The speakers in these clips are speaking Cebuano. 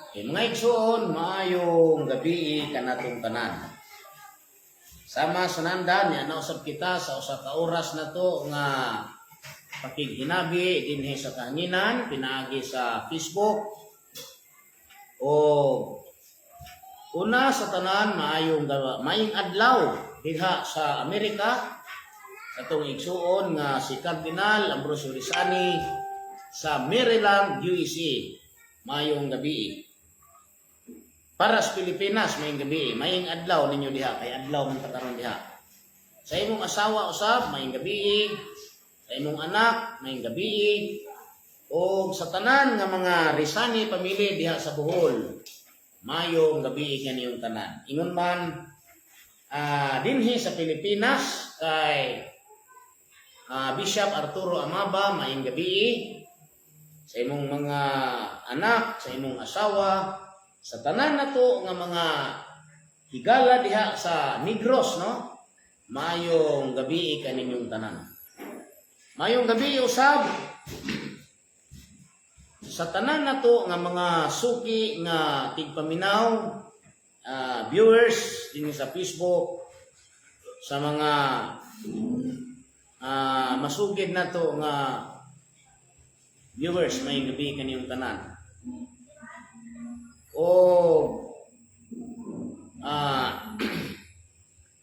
Okay, mga igsoon, maayong gabi kanatong tanan. Sama sa nandan, niya nausab kita sa usa ka oras na to nga pakighinabi dinhi sa kahanginan, pinaagi sa Facebook. O una sa tanan, maayong adlaw dinha sa Amerika sa atong igsuon nga si Cardinal Ambrosio Rizani sa Maryland, USA. Maayong gabi. Para sa Pilipinas, maayong gabi. Maayong adlaw ninyo diha, kay adlaw man ta karon diha. Sa imong asawa usab, maayong gabi. Sa imong anak, maayong gabi. O sa tanan nga mga Rizani pamilya diha sa Bohol, maayong gabi kaniyong tanan. Ingon man dinhi sa Pilipinas kay Bishop Arturo Amaba, maayong gabi. Sa imong mga anak, sa imong asawa, sa tanan nato nga mga higala diha sa Negros, no? Maayong gabi kaninyong tanan. Maayong gabi usab sa tanan nato nga mga suki nga tigpaminaw, viewers dinhi sa Facebook, sa mga masugid nato nga viewers, maayong gabi kaniyong tanan. O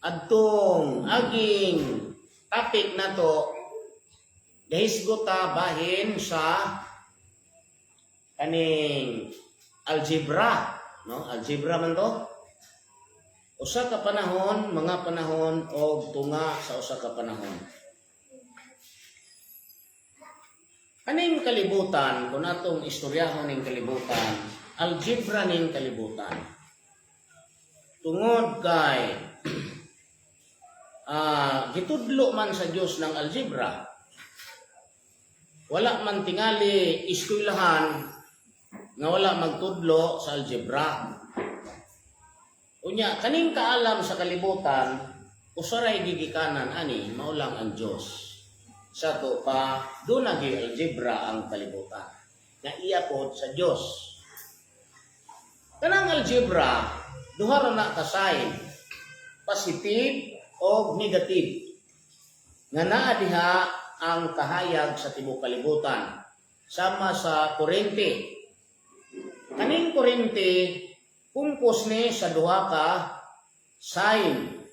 adtong aging topic nato, gahisgot ta bahin sa kaning algebra, no? Algebra man to, usa ka panahon, mga panahon og tunga sa usa ka panahon. Kaning kalibutan, kung atong istoryahon ning kalibutan, algebra ning kalibutan. Tungod kay gitudlo man sa Dios ng algebra. Wala man tingali eskwelahan nga wala magtudlo sa algebra. Unya, kaning kaalam sa kalibutan, usa ray gigikanan ani, mao lang ang Dios. Sa to pa, duna gyud algebra ang kalibutan nga iya pod sa Dios. Kanang algebra, duha ra na ka sign, positive o negative. Nga naa diha ang kahayag sa tibuok kalibutan. Sama sa kuryente. Kaning kuryente, kumpos ni sa duha ka sign,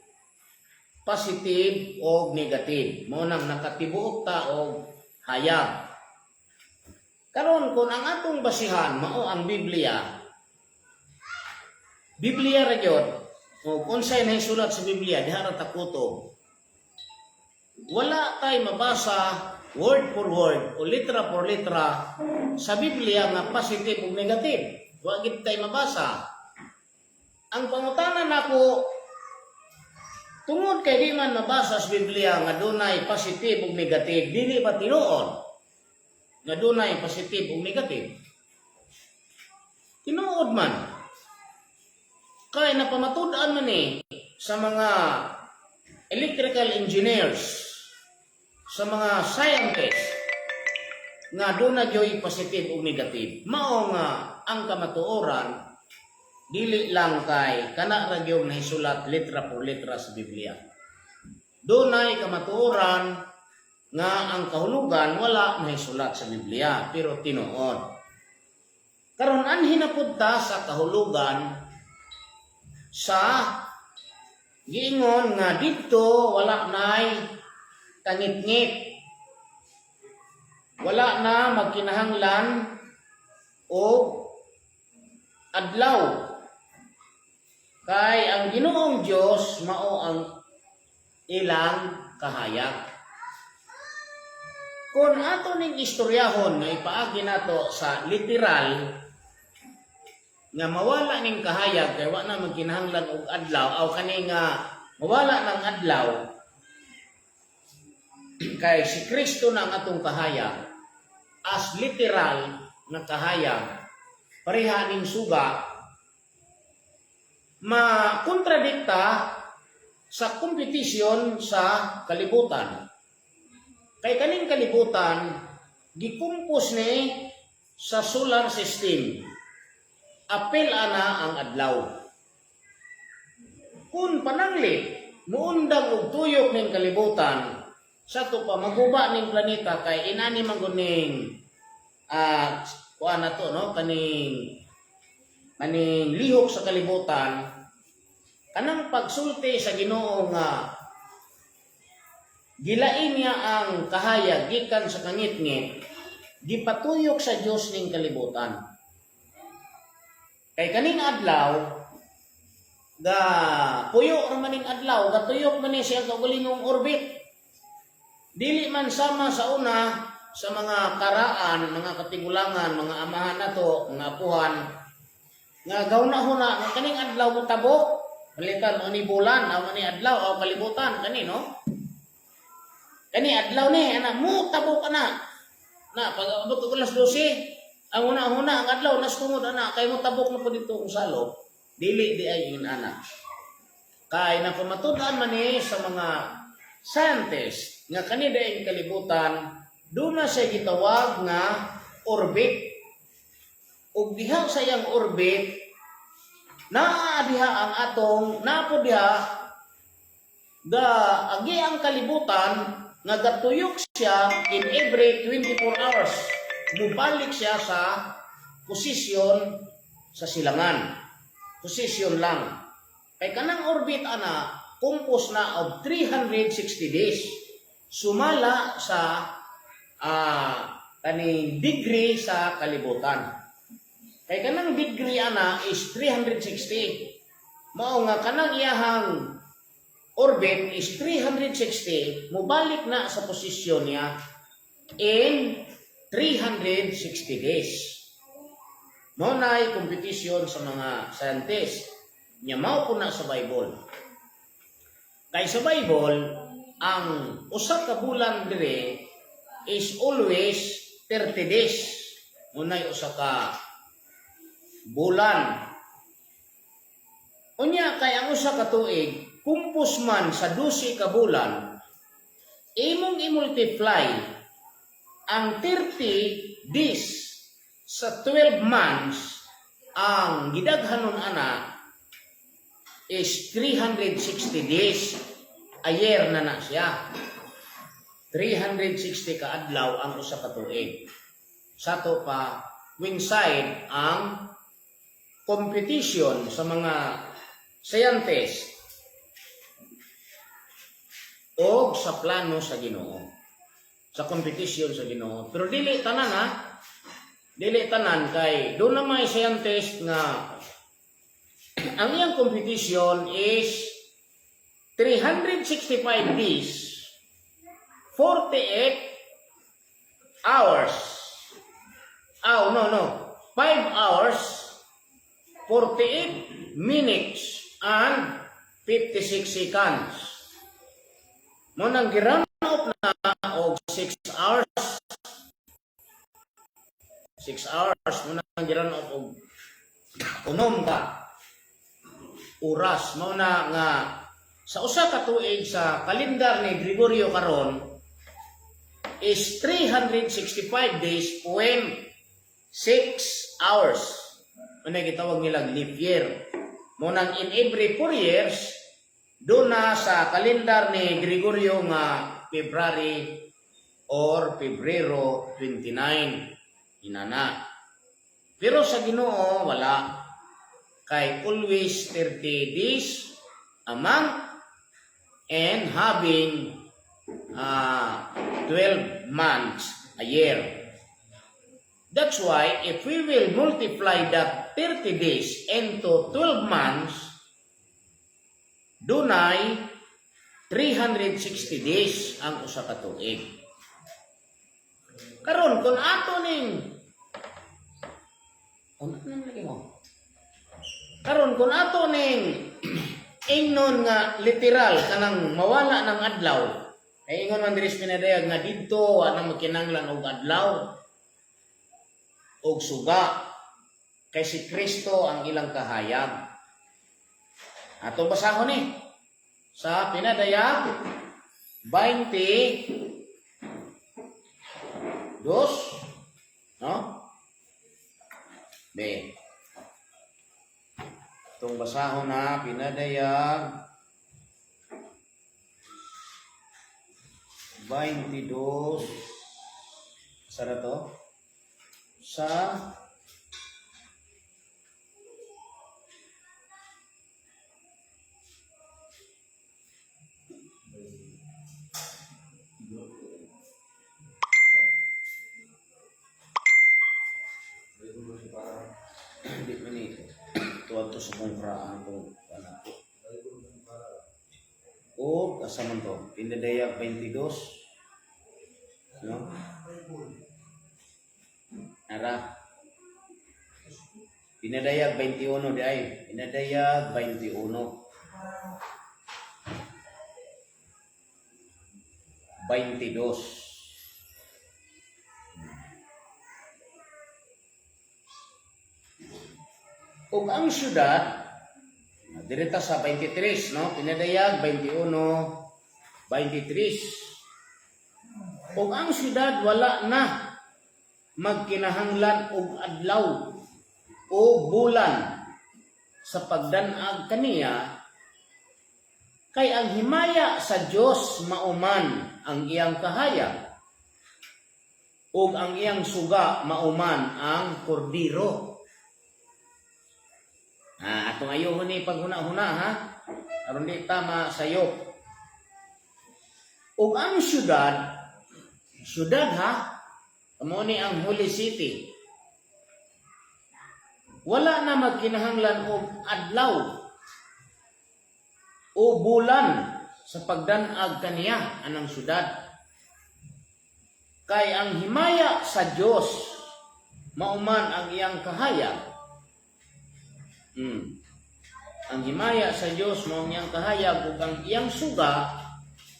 positive o negative. Mao nang nakatibuok ta og hayag. Karon, kung ang atong basihan mao ang Biblia, Biblia ra gyud, o unsay nahisulat sa Biblia, diha ra ta kutob. Wala tay mabasa word for word o litra por litra sa Biblia nga positive o negative. Wa gid tay mabasa. Ang pangutana nako, tungod kay di man mabasa sa Biblia nga dunay positive ug negative, dili ba tinuod nga dunay positive ug negative? Tinuod man. Kay napamatud-an man ni sa mga electrical engineers, sa mga scientists, nga duna gyoy positive ug negative. Mao nga ang kamatuoran, dili lang kay kana ra gyud nahisulat letra por letra sa Biblia. Dunay kamatuoran nga ang kahulugan wala nahisulat sa Biblia pero tinuod. Karon, anhi na pud ta sa kahulugan sa giingon nga didto wala nay kangitngit. Wala na magkinahanglan og adlaw. Kay ang Ginoong Dios mao ang ilang kahayag. Kung ato ning istoryahon nga ipaagi nato sa literal nga mawala ning kahayag kay wa na magkinahanglan og adlaw, aw kani nga mawala ng adlaw kay si Kristo na ang atong kahayag, as literal nga kahayag, pareha ning suga, makontradikta sa kompetisyon sa kalibutan. Kay kaning kalibutan gikumpos ni sa solar system. Apil ana ang adlaw. Kung pananglit, muundang og tuyok ning kalibutan, sa to pa maguba ning planeta kay inani man gud ning kuan na to, no, kaning kaning lihok sa kalibutan, kanang pagsulti sa Ginoo nga gilain niya ang kahayag gikan sa kangitngit, gipatuyok sa Dios ning kalibutan. Kay kaning adlaw ga puyo ra man ning adlaw, gatuyok man ni siya kaugalingong orbit. Dili man sama sa una, sa mga karaan, mga katigulangan, mga amahan nato, mga apuhan nga gahuna-huna nga kaning adlaw mo tabok, palitan mo ni bulan aw ni adlaw aw kalibutan kani, no? Kani adlaw ni ana mo tabok ana na pag abot og alas 12, ang una-una ang adlaw nas tungod ana kay mo tabok na po dito kung salop. Dili di ay inana kay napamatud-an man ni sa mga scientist nga kani daing kalibutan doon na siya gitawag nga orbit, ug diha sa iyang orbit naa diha ang atong napo diha ga agi ang kalibutan nga gatuyok siya in every 24 hours. Mubalik siya sa posisyon sa silangan, posisyon lang, kay kanang orbit ana compose na of 360 days, sumala sa kaning degree sa kalibutan. Kay kanang degree ana is 360, mao nga kanang iyahang orbit is 360, mubalik na sa posisyon niya in 360 days. Mao na'y competition sa mga scientist. Nya mao po na sa Bible. Kay sa Bible, ang usa ka bulan dire is always 30 days. Muna'y usa ka bulan. Unya kay ang usa ka tuig compose man sa 12 ka bulan, imong i-multiply ang 30 days sa 12 months, ang gidaghanon ana is 360 days a year na na siya. 360 ka adlaw ang usa ka tuig. Sa to pa coincide ang competition sa mga scientist o sa plano sa Ginoo. Sa competition sa Ginoo. Pero dili tanan, ha. Dili tanan kay doon na may scientist nga ang iyang competition is 365 days 48 hours. Oh, no. 5 hours 48 minutes and 56 seconds. Mo nang gi-round off na og 6 hours. 6 hours mo nang gi-round off og unom ka oras. Mao na nga sa usa ka tuig sa kalendar ni Gregorio karon is 365 days point 6 hours. Mao na gitawag nilang leap year. Mo nang in every 4 years doon na sa kalendar ni Gregorio nga February or Pebrero 29 inana. Pero sa Ginoo wala, kay always 30 days a month and having 12 months a year. That's why if we will multiply that 30 days into 12 months, dunay 360 days ang usa ka tuig. Karon kung ato ning. Ano nang lagi mo? Karon kung ato ning ingnon nga literal kanang mawala ng adlaw, ay ingon man diri sa pinadayag nga didto wa na magkinahanglan og adlaw og suga kay si Kristo ang ilang kahayag. Ato basahon ni sa Pinadayag 22, no? Be. Atong basahon na Pinadayag 22 sa na to? Sa hindi man ni tuwad to sa kong kraan kung anak ko. O asa man to? Pinadayag 22. No? Ara. Pinadayag 21 di ay. Pinadayag 21. 22. Ug ang syudad direta sa 23, no? Pinadayag 21 23. Ug ang syudad wala na magkinahanglan og adlaw o bulan sa pagdan-ag kaniya, kay ang himaya sa Dios mauman ang iyang kahayag ug ang iyang suga mauman ang kordiro. Ah, atong ayuhon ni paghuna-huna ha, aron di ta masayop. Ug ang syudad, syudad ha, mao ni ang Holy City. Wala na magkinahanglan og adlaw o bulan sa pagdan-ag kaniya anang syudad. Kay ang himaya sa Dios mauman ang iyang kahayag. Ang himaya sa Dios mao ang iyang kahayag ug ang iyang suga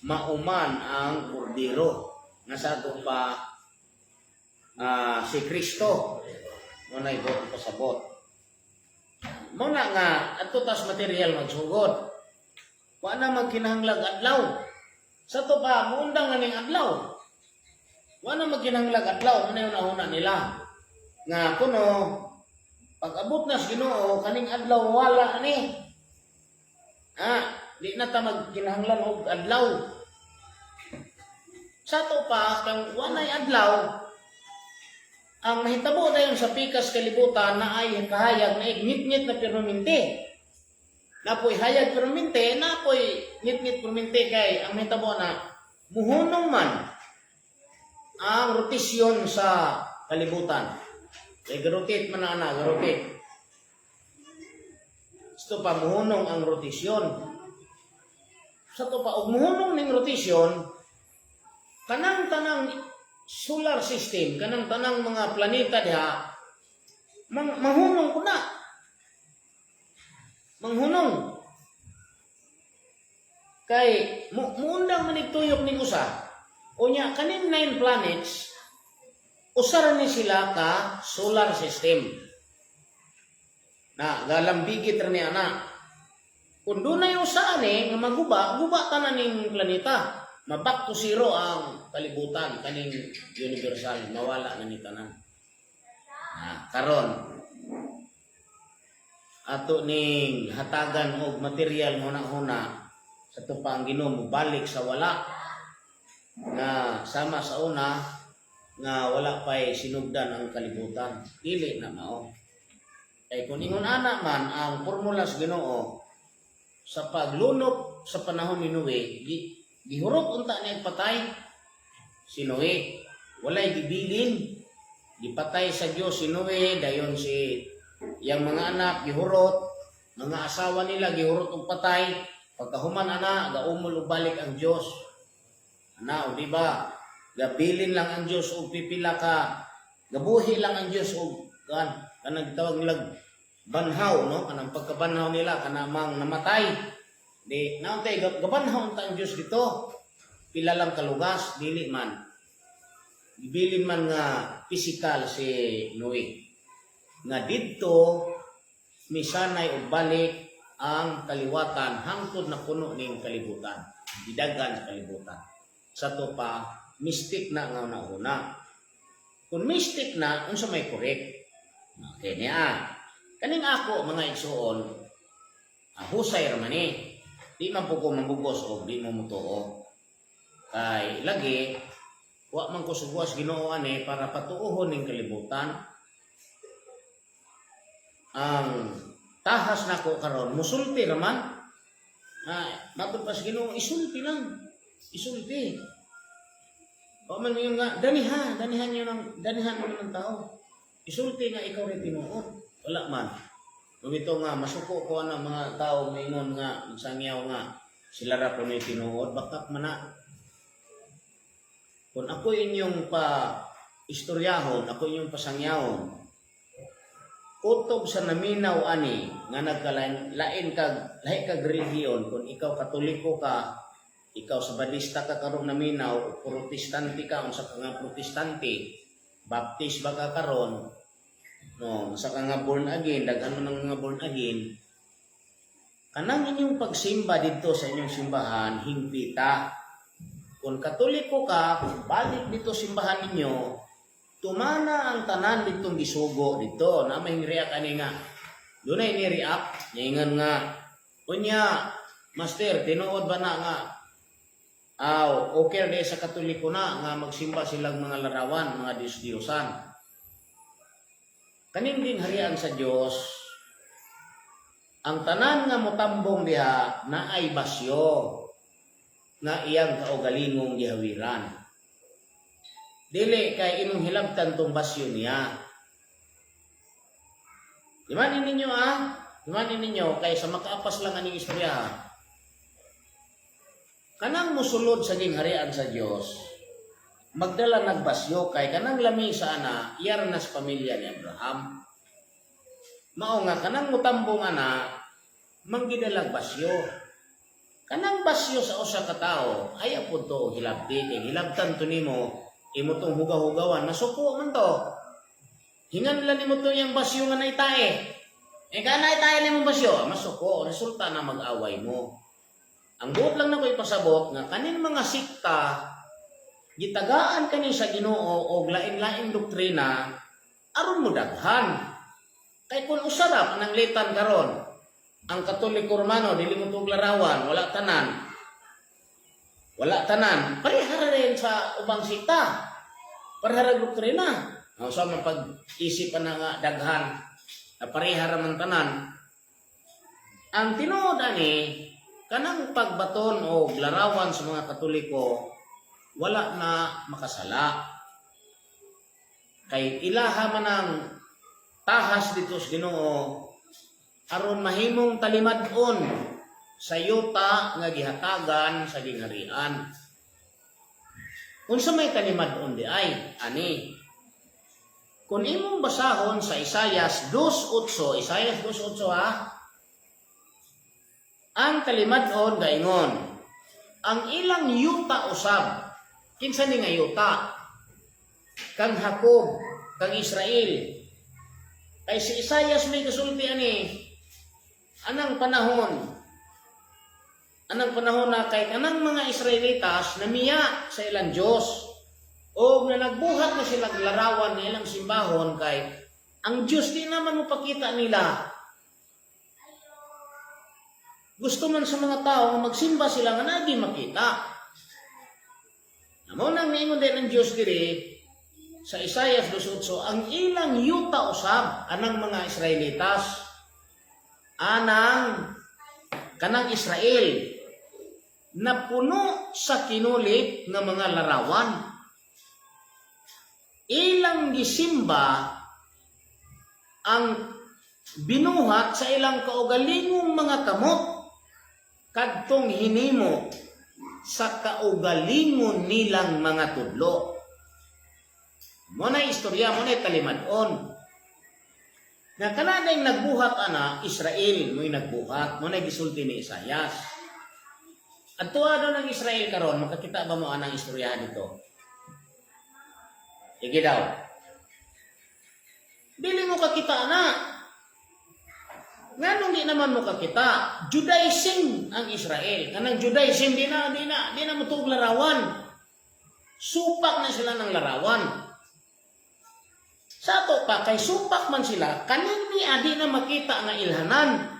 mauman ang kordero. Nga sa ato pa si Kristo mo na ibot pasabot. Mo na nga adto tas material magsugod. Wa na magkinahanglag adlaw. Sa to pa muundang na ning adlaw. Wa na magkinahanglag adlaw, mo na yung nahuna nila. Nga kuno pag abot na sa Ginoo kaning adlaw wala ni. Ah, di na ta magkinahanglan og adlaw. Sa to pa kang walay adlaw, ang nahitabo dayon sa pikas kalibutan na ay kahayag na ngit-ngit na permanente. Napoy hayag permanente, napoy ngit-ngit permanente, kay ang nahitabo na muhunong man ang rotasyon sa kalibutan. Kay garotate man na ana, garotate. Gusto pa muhunong ang rotasyon. Sa to pa og muhunong ning rotasyon, kanang tanang solar system, kanang tanang mga planeta diha, mahunong ko na. Manghunong. Kay muundang man tuyok ning usa. Unya kaning nine planets, usa ra ni sila ka solar system. Na galambigit ra ni ana. Kung dunay usa ani nga maguba, guba tanan ning planeta. Ma-back to zero ang kalibutan kaning universal, mawala na ni tanan. Na karon ato ning hatagan og material nga huna sa to pa ang Ginoo mobalik sa wala nga sama sa una nga wala pa'y sinugdan ang kalibutan. Dili na mao. Kay kung ingon ana man ang formula sa Ginoo sa paglunop sa panahon ni Noe, gihurot unta niya patay si Noe. Walay gibilin. Gipatay sa Dios si Noe, dayon si iyang mga anak gihurot, mga asawa nila gihurot og patay. Pagkahuman ana, gaumol og balik ang Dios. Ana, o di ba? Gabilin lang ang Dios og pipila ka. Gabuhi lang ang Dios og kan kanang tawag nilag banhaw, no, kanang pagkabanhaw nila kanamang namatay. Di nauntay gabanhaw unta ang Dios dito. Pila lang kalugas, dili man. Gibilin man nga physical si Noe. Nga didto misanay og balik ang kaliwatan hangtod na puno ning kalibutan. Gidagan sa kalibutan. Sa to pa mystic na nga una. Kung mystic na, unsa may correct? Okay niya. Kaning ako mga igsuon, Ah, husay ra man eh. Di man po ko mambugos og di mo mutuo. Kay lagi, wa man ko sugwas Ginoo ani para patuohon ning kalibutan. Ang tahas nako karon musulti ra man. Ah, matod pa sa Ginoo, isulti lang. Isulti. Wa man yun nga, daniha, danihan yun ang, danihan mo ng tao. Isulti nga ikaw rin tinuod. Wala man. Bitaw nga, masuko ko ang mga tao maingon nga, magsangyaw nga, sila ra po tinuod, bakak man na. Kung ako inyong pa istoryahon, ako inyong pasangyahon, kutob sa naminaw ani nga nagkalain lain kag lahi kag relihiyon, kung ikaw Katoliko ka, ikaw Sabadista ka karon naminaw, o Protestante ka, unsa ka nga Protestante, Baptist ba ka karon, no, unsa ka nga born again, daghan man ang mga born again, kanang inyong pagsimba didto sa inyong simbahan hingpita. Kung Katoliko ka, balik dito simbahan ninyo, tumana ang tanan ditong gisugo dito na may react ani nga dunay ni react niingon nga, "Unya, master, tinuod ba na nga aw okay ra sa Katoliko na nga magsimba silang mga larawan, mga Diyos-Diyosan?" Kaning gingharian sa Dios, ang tanan nga motambong diha naay basyo nga iyang kaugalingong gihawiran. Dili kay imong hilabtan tong basyo niya. Imanin ninyo ah. Imanin ninyo kay sa makaapas lang aning istorya ha. Kanang musulod sa gingharian sa Dios, magdala nagbasyo kay kanang lamisa ana iyara na sa pamilya ni Abraham. Mao nga kanang mutambong ana manggidalag basyo. Kanang basyo sa usa ka tawo ayaw pud to og hilabti kay hilabtan to nimo, imo tong hugaw-hugawan, masuko man to. Hingan lang nimo to yang basyo nga naitae. Eh ka naitae nimo basyo, masuko, resulta na mag-away mo. Ang buot lang nako ipasabot nga kaning mga sikta gitagaan kani sa Ginoo og lain-laing doktrina aron mo daghan. Kay kung usarap pananglitan karon, ang Katoliko Romano dili mo tuog larawan, wala tanan. Wala tanan, parehara rin sa ubang sikta. Parehara doktrina. Ang sa man pag-isip pa na nga daghan, na parehara man tanan. Ang tinuod ani, kanang pagbaton o larawan sa mga Katoliko, wala na makasala. Kay ilaha man ang tahas dito sa Ginoo aron mahimong talimad-on sa yuta nga gihatagan sa gingharian. Unsa may talimad-on di ay ani? Kung imong basahon sa Isayas 2:8, Isayas 2:8 ha. Ang talimad-on gaingon, ang ilang yuta usab. Kinsa ni nga yuta? Kang Jacob, kang Israel. Kay si Isayas may kasulti ani anang panahon na kay kanang mga Israelitas namiya sa ilang Diyos o na nagbuhat na silang larawan ng ilang simbahon kay ang Diyos di naman mopakita nila. Gusto man sa mga tao nga magsimba sila nga nagi makita. Mao nang niingon din ng Diyos diri sa Isayas 2:8, ang ilang yuta usab anang mga Israelitas, anang kanang Israel, na puno sa kinulit nga mga larawan. Ilang gisimba ang binuhat sa ilang kaugalingong mga kamot, kadtong hinimo sa kaugalingon nilang mga tudlo. Mao na istorya, mao na talimad-on. Nga kananay nagbuhat ana, Israel mo'y nagbuhat, mao na gisulti ni Isayas. At tuwa daw ng Israel karon, makakita ba mo anang istoryahan dito? Sige daw. Dili mo kakita na. Nganong di naman mo kakita? Judaism ang Israel. Kanang Judaism, di na mo tuog larawan. Supak na sila ng larawan. Sa ato pa, kay supak man sila, kaning ni adi na makita nga ilhanan.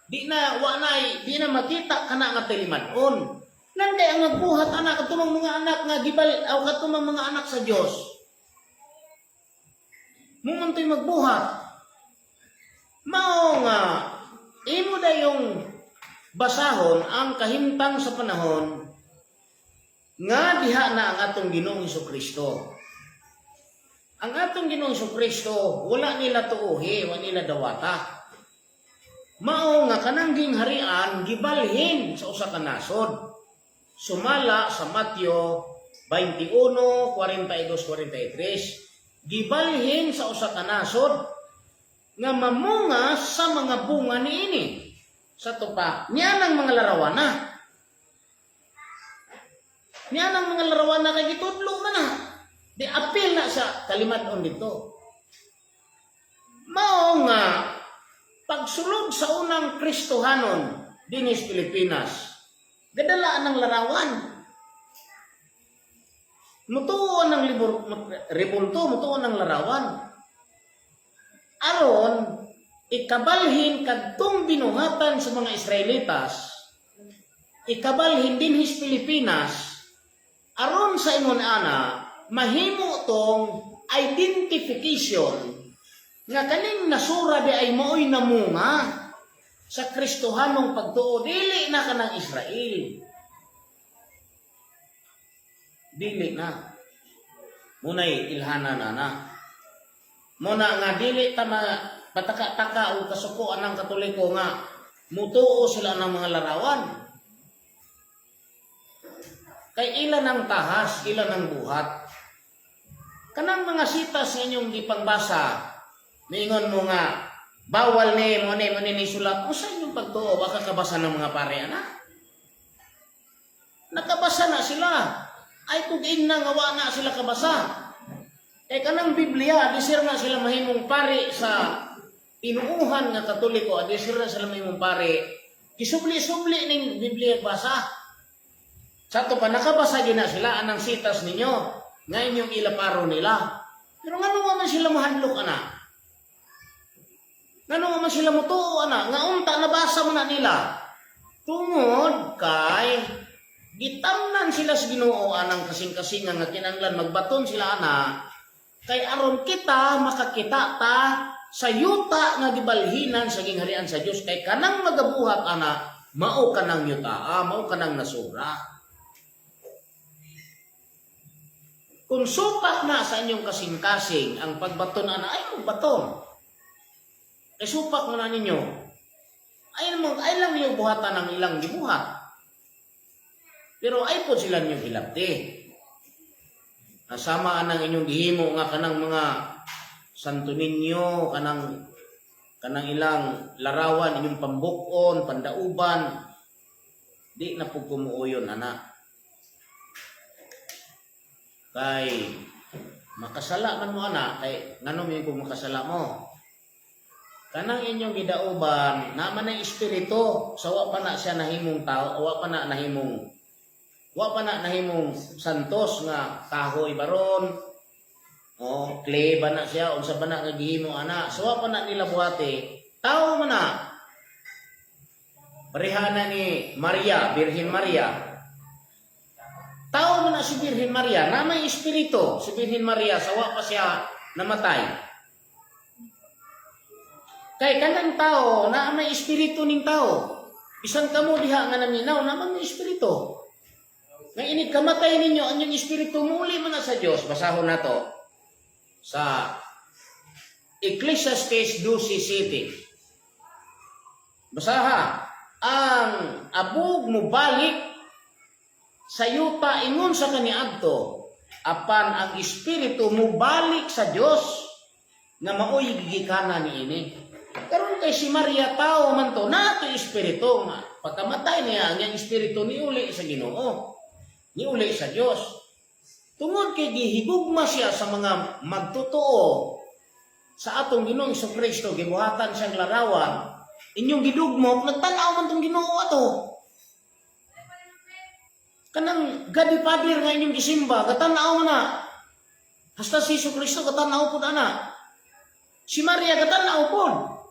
Di na wa na di na makita kana nga talimad-on. Nan kay ang magbuhat ana katumang mga anak nga gibal aw katumang mga anak sa Dios. Mao man to'y magbuhat. Mao nga imo dayong basahon ang kahimtang sa panahon nga diha na ang atong Ginoong Kristo. Ang atong Ginoong Kristo wala nila tuuhi, wala nila dawata. Mao nga kanang gingharian gibalhin sa usa ka nasod. Sumala sa Mateo 21:42, 43. Gibalhin sa usa ka nasod nga mamunga sa mga bunga niini. Sa tupa, niya nang mga larawan na. Niya nang mga larawan na kay gitudlo man na. Di apil na sa kalimad-on dito. Mao nga pagsulod sa unang Kristohanon dinis Pilipinas, gadala ng larawan. Mutuo ng libur, rebulto, mutuo ng larawan. Aron, ikabalhin kadtong binuhatan sa mga Israelitas, ikabalhin dinhis Pilipinas, aron sa ingon ana, mahimo tong identification nga kaning nasura di ay maoy namunga sa Kristohanong pagtuo, dili na kanang Israel. Dili na. Munay ilhana na na. Muna nga dili ta pataka-taka o kasukoan ng Katoliko nga mutuo sila ng mga larawan. Kay ilan ang tahas, ilan ang buhat. Kanang mga sitas nga inyong gipangbasa, niingon mo nga, bawal ni mo ni sulat. Unsa inyong pagtuo, baka kabasa ng mga pare, ana? Nakabasa na sila. Ay kung ingna nga wa na sila kabasa. Kay kanang Biblia, disir na sila mahimong pare sa tinuuhan nga Katoliko, disir na sila mahimong pare. Gisubli-subli ning Biblia basa. Sa ato pa, nakabasa gina sila anang sitas ninyo, nga inyong ilaparo nila. Pero ngano nga man sila mahadlok ana? Ngano nga man sila mutuo ana? Nga unta nabasa mo na nila. Tungod kay gitamnan sila sa Ginoo anang kasing-kasinga nga kinahanglan magbaton sila ana kay aron kita makakita ta sa yuta nga gibalhinan sa gingharian sa Dios, kay kanang magabuhat ana mao kanang yuta, mao kanang nasura. Kung supak na sa inyong kasing-kasing ang pagbaton ana, ay magbaton. Kay supak mo na ninyo. Ay mo ay lang ninyo buhatan ang ilang gibuhat. Pero ay po sila ninyong hilabti. Nasama anang inyong gihimo nga kanang mga santo ninyo, kanang kanang ilang larawan inyong pambukon, pandauban, di na po kumuuyon ana. Kay makasala man mo ana, kay ngano may kung makasala mo. Kanang inyong gidauban, naman ang espiritu, sa wa pa na siya nahimong tao, wa pa na nahimong santos nga kahoy baron, o clay ba na siya, unsa ba na nga gihimo ana, so wa pa na nila buhati, tao man na. Parehana ni Maria, Birhen Maria. Tao man na si Birhen Maria, na may espiritu si Birhen Maria sa wa pa siya namatay. Kay kanang tao, na may espiritu ning tao. Bisan kamo diha nga naminaw, na may espiritu. Nga inig kamatay ninyo, ang inyong espiritu muli man na sa Dios. Basahon na to sa Ecclesiastes 12:7. Basaha, ang abog mo balik sa yuta ingon sa kaniadto, apan ang espiritu mubalik sa Dios nga maoy gigikanan niini. Karon kay si Maria tao man to, nato espiritu nga pagkamatay niya ang iyang espiritu niuli sa Ginoo, niuli sa Dios. Tungod kay gihigugma siya sa mga magtotoo sa atong Ginoong Kristo, gibuhatan siyang larawan, inyong gidugmok, nagtan-aw man tong Ginoo ato. Kanang God the Father nga inyong gisimba, gatanaw na. Hasta si Hesus Kristo gatanaw pud ana. Si Maria gatanaw pud.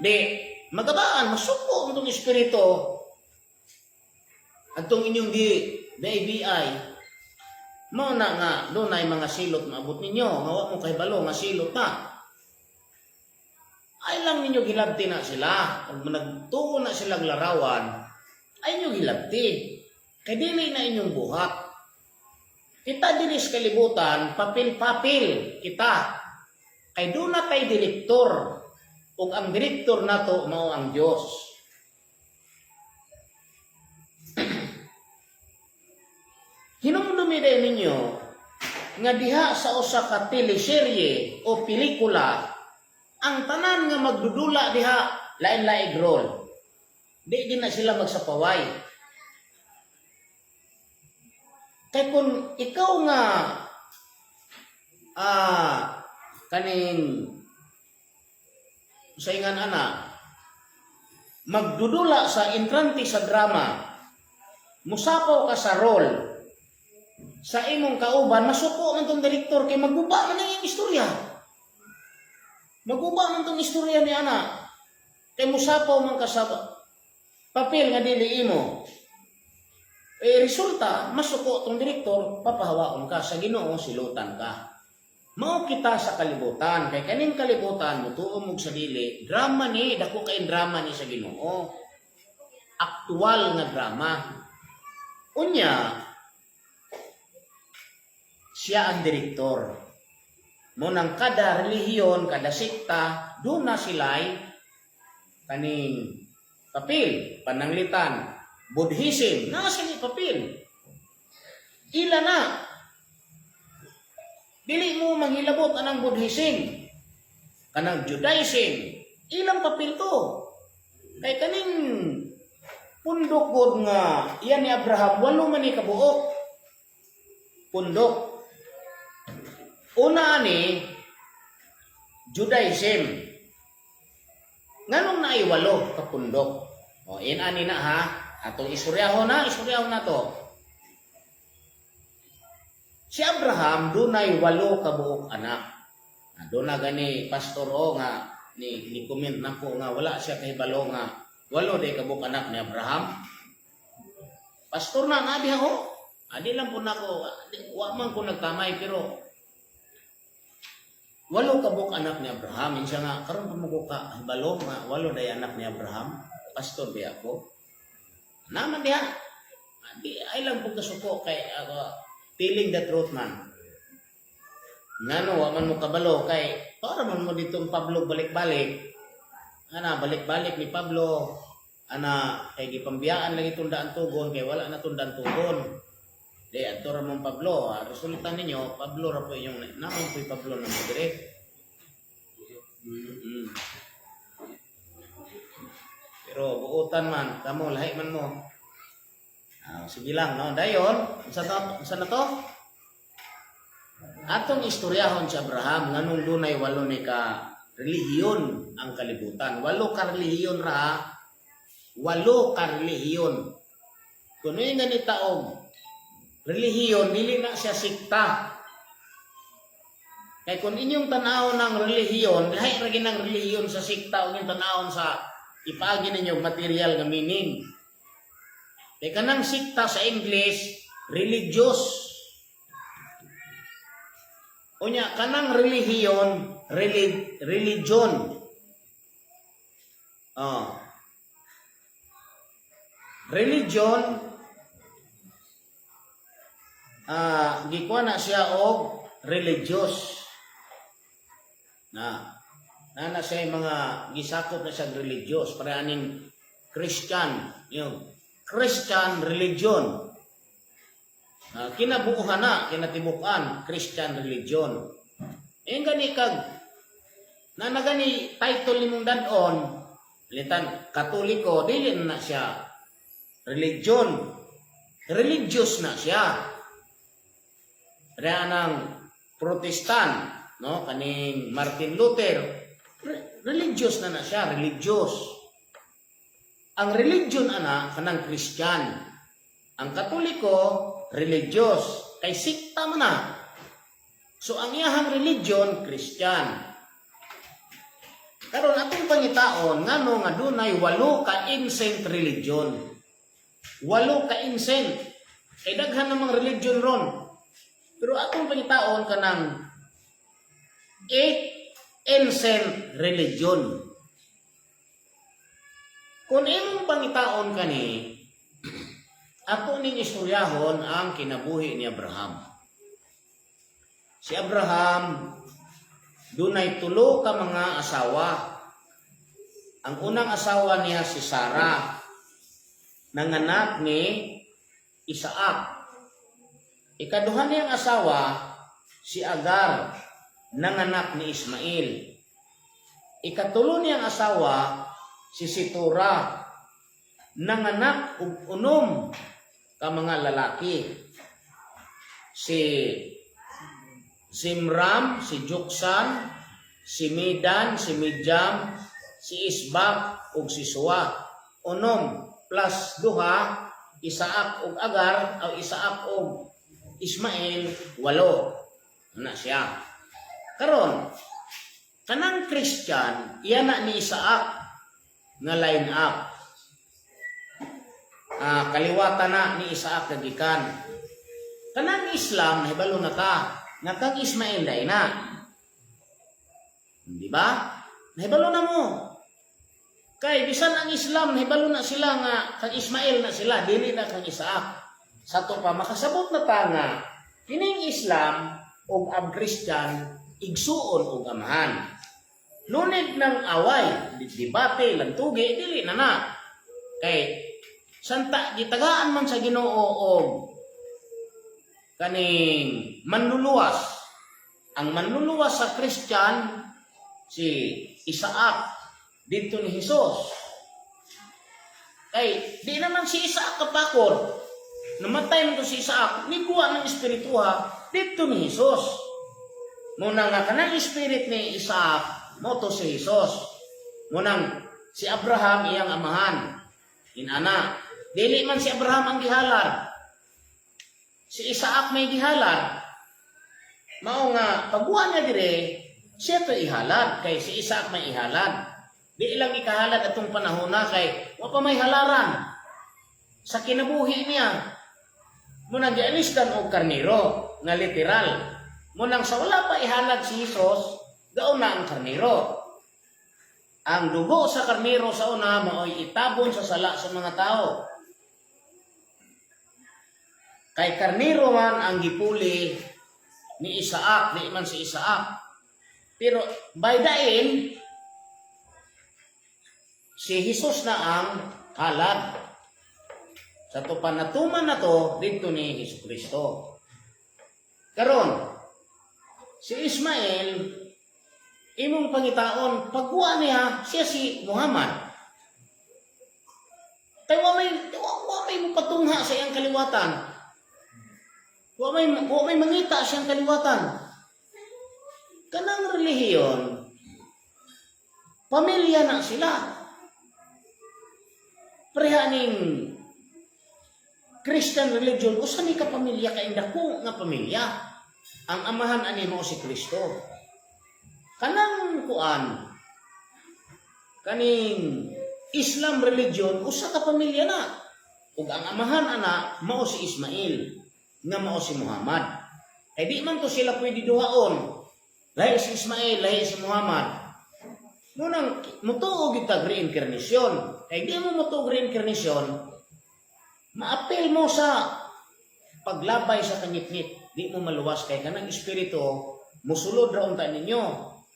Di, magabaan, masuko ang itong espiritu atong inyong di BIBI. Mao na nga dunay mga silot maabot ninyo nga wa mo kahibalo nga silot na. Ay lang ninyo gilabti na sila. Pag nagtuo na silang larawan, ay inyo gilabti. Kay dili na inyong buhat. Kita diri sa kalibutan, papel-papel kita. Kay duna tay direktor. Ug ang direktor nato mao ang Dios. Hinumdumi day ninyo nga diha sa usa ka teleserye o pelikula, ang tanan nga magdudula diha lain-laing role. Di din na sila magsapaway. Kay kung ikaw nga kaning sa ingan ana magdudula sa entrante sa drama, musapaw ka sa role sa imong kauban, masuko man tong direktor kay maguba man ang iyang istorya. Maguba man tong istorya ni ana. Kay musapaw man ka sa papel nga dili imo. Eh resulta, masuko tong direktor, papahawaon ka sa Ginoo, silutan ka. Mao kita sa kalibutan, kay kaning kalibutan mutuo mo sa dili, drama ni, dako kay drama ni sa Ginoo. Aktual nga drama. Unya, siya ang direktor. Mo nang kada relihiyon, kada sekta, doon na sila'y kaning papel, pananglitan, Buddhism, na sila papel. Ila na. Dili mo manghilabot anang Buddhism, kanang Judaism, ilang papel to. Kay kaning pundok god nga iyan ni Abraham, walo man ni kabuok. Pundok. Una ani Judaism. Nganong naay walo ka pundok? O, in ani na ha. Atong istoryahon na to. Si Abraham dunay walo ka buok anak. Ah, doon na gani pastor o nga ni comment nako nga wala siya kahibalo nga walo day ka buok anak ni Abraham. Pastor na nga diha ho. Adi lang po nako, wa man ko nagtamay, pero walo ka buok anak ni Abraham. Insa nga karon pa mo ko ka hibalo nga walo day anak ni Abraham. Pastor di ako. Naman diha. Di ay lang po kasuko kay ako telling the truth man. Ngano wa man mo kabalo, kay para man mo ditong Pablo balik-balik. Ana balik-balik ni Pablo ana kay gipambiyaan lagi itong daan tugon kay wala na tong daan tugon. Di adto ra mong Pablo, resulta ninyo Pablo ra po inyong naman po'y Pablo na mo dire. Pero buutan man, kamo lahi man mo. Ah, sige lang, no? Dayon, unsa to? Unsa na to? Atong istoryahon si Abraham nganong dunay walo ni ka relihiyon ang kalibutan. Walo ka relihiyon ra, ha? Walo ka relihiyon. Kung yung ganita og relihiyon, dili na siya sikta. Kay kung inyong tanawon ng relihiyon, lahi ra ng relihiyon sa sikta o inyong tanawon sa ipaagi ninyo material nga meaning. Kay kanang sikta sa English, religious. Unya kanang relihiyon, religion. Oh. Religion, gikuha na siya og religious. Na na na siya yung mga gisakop na siya religious para aning Christian, yung Christian religion. Kinabuuhan na, kinatibukan, Christian religion. Eh, gani kag, na nagani title nimong dadon, litan, Katoliko, dili na siya religion. Religious na siya. Kaya nang Protestant, no, kaning Martin Luther, religious na na siya, religious. Ang religion ana kanang Christian. Ang Katoliko religious, kay sikta man na. So ang iyahang religion Christian. Karon atong pangitaon pangitaon ngano nga dunay walo ka ancient religion. Walo ka ancient. Kay daghan namang religion ron. Pero atong pangitaon kanang eight ancient religion. Kung imong pangitaon kani, ato ning istoryahon ang kinabuhi ni Abraham. Si Abraham, dunay tulo ka mga asawa. Ang unang asawa niya si Sarah, nanganak ni Isaac. Ikaduha niyang asawa si Agar, nanganak ni Ismail. Ikatulo niyang asawa si Situra, nanganak og unom ka mga lalaki. Si Zimram, si Joksan, si Medan, si Midian, si Isbak ug si Sua. 6 plus 2, Isaac ug Agar o Isaac ug Ismael, 8. Ana siya. Karon, kanang Christian, iya na ni Isaac nga line up. Kaliwata na ni Isaac kagikan. Kanang Islam, nahibalo na ta nga kang Ismael day na. Di ba? Nahibalo na mo. Kay bisan ang Islam, nahibalo na sila nga kang Ismael na sila, dili na kang Isaac. Sa to pa makasabot na ta nga kining Islam ug ang Christian igsuon og amahan. Lunid ng away, debate, lantugi, dili na na. Kay santa gitagaan man sa Ginoo og kaning manluluwas. Ang manluluwas sa Christian si Isaac dito ni Jesus. Kay di naman si Isaac kapakor. Namatay mo to si Isaac, niguwa ng espirituha dito ni Jesus. Muna nga kanang spirit ni Isaac, mo to si Jesus. Munang si Abraham iyang amahan. Inana. Dili man si Abraham ang gihalad. Si Isaac may gihalad. Mao nga pagbuha niya dire, siya to ihalad kay si Isaac may ihalad. Di lang ikahalad atong panahon na kay wa pa may halaran sa kinabuhi niya. Munang gialisdan og karniro nga literal. Munang sa wala pa ihalad si Jesus, gauna ang karniro. Ang dugo sa karniro sa una mao'y itabon sa sala sa mga tao. Kay karniro man ang gipuli ni Isaac, di man si Isaac. Pero by the end, si Jesus na ang halad. Sa to panatuman na to, dito ni Hesus Kristo. Karon, si Ismael, imong pangitaon, pagkuha niya, siya si Muhammad. Kay wa may mopatungha sa iyang kaliwatan. Wa may mangita siyang kaliwatan. Kanang relihiyon, pamilya na sila. Pareha ning Christian religion, usa ni ka pamilya kay dako nga pamilya. Ang amahan ani mo si Kristo. Kanang kuan, kaning Islam religion, usa ka pamilya na. Ug ang amahan ana mao si Ismail nga mao si Muhammad. Kay di man to sila pwede duhaon. Lahi si Ismail, lahi si Muhammad. Munang mutuo gyud tag reincarnation. Kay di mo mutuo reincarnation, maapil mo sa paglabay sa kangitngit. Di mo maluwas kay kanang espiritu musulod ra unta ninyo.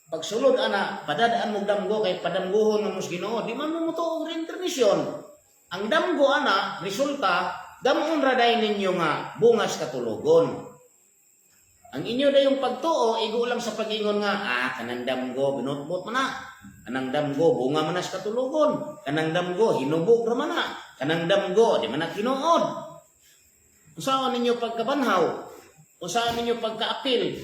Pagsulod ana, padadaan mo damgo kay padamguhon mo sa Ginoo. Di man mo mutuo og reincarnation. Ang damgo ana, resulta, damon ra day ninyo nga bungas katulogon. Ang inyo dayong pagtuo, igo lang sa pag-ingon nga, kanang damgo, binutbot man na. Kanang damgo, bunga man na sa katulogon. Kanang damgo, hinubog ra man na. Kanang damgo, di man na tinuod. Unsaon ninyo pagkabanhaw? Unsaon ninyo pagkaapil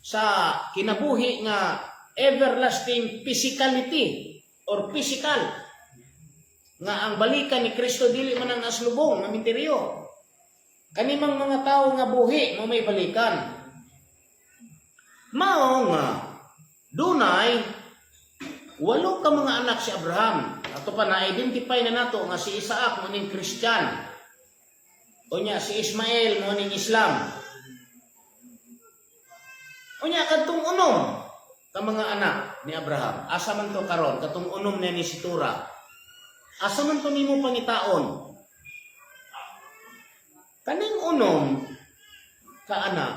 sa kinabuhi nga everlasting physicality or physical nga ang balikan ni Kristo dili man ang aslubong nga minteryo? Kanimang mga tao nga buhi mo may balikan. Mao nga dunay Walo ka mga anak si Abraham. Ato pa na-identify na nato nga si Isaac mo ning Christian. Unya si Ismael mo ning Islam. Unya kadtong 6 ka mga anak ni Abraham. Asa man to karon? Katong 6 niya ni Situra. Asa man to nimo pangitaon? Kaning 6 ka anak